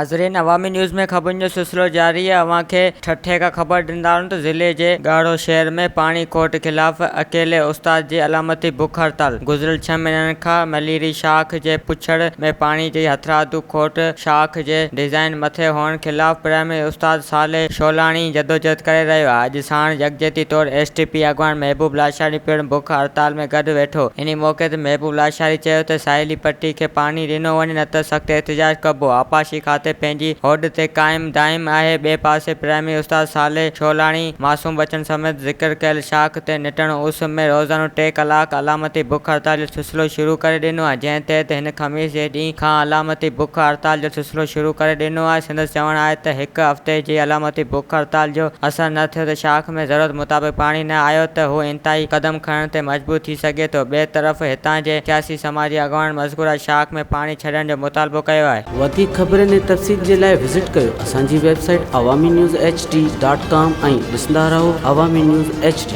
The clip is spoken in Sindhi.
ناظرين عوامي نيوز ۾ خبرن جو سلسلو جاري آهي اوهان کي ٺٽي کان خبر ڏيندا هلون ته ضلعي جي ڳاڙهو شهر ۾ پاڻي کوٽ خلاف اڪيلي استاد جي علامتي بک هڙتال گذريل ڇهه مهينن کان مليري شاخ جي پڇڙ ۾ پاڻي جي هٿرادو کوٽ شاخ جي ڊزائين مٿي هئڻ خلاف پرائمري استاد صالح شولاڻي جدوجهد ڪري رهيو آهي اڄ ساڻ يڪجهتي طور ايس ٽي پي اڳواڻ محبوب لاشاري پڻ بک هڙتال ۾ گڏ ويٺو انهي موقعي تي محبوب لاشاري چيو ته ساحلي پٽي کي پاڻي ڏنو وڃي نه ته سخت احتجاج ڪبو، آبپاشي کاتي پنهنجي هوڏ تي قائم دائم آهي، ٻئي پاسي پرائمري استاد صالح شولاڻي معصوم ٻچن سميت ذڪر ڪيل شاخ تي نٽهڻ اس ۾ روزانو ٽي ڪلاڪ علامتي بک هڙتال جو سلسلو شروع ڪري ڏنو آهي، جنهن تحت هن خميس جي ڏينهن کان علامتي بک هڙتال جو سلسلو شروع ڪري ڏنو آهي، سندس چوڻ آهي ته هڪ هفتي جي علامتي بک هڙتال جو اثر نه ٿيو ته شاخ ۾ ضرورت مطابق پاڻي نه آيو ته هو انتهائي قدم کڻڻ تي مجبور ٿي سگهي ٿو، ٻئي طرف هتان جي سياسي سماجي اڳواڻن مذڪوره شاخ ۾ پاڻي ڇڏڻ جو مطالبو ڪيو آهي. وڌيڪ خبرن ۽ تفصيل جي لاء وزٽ ڪيو اسان جي website Awami news H D dot com ۽ ڏسندا رهو عوامي نيوز ايڇ ڊي.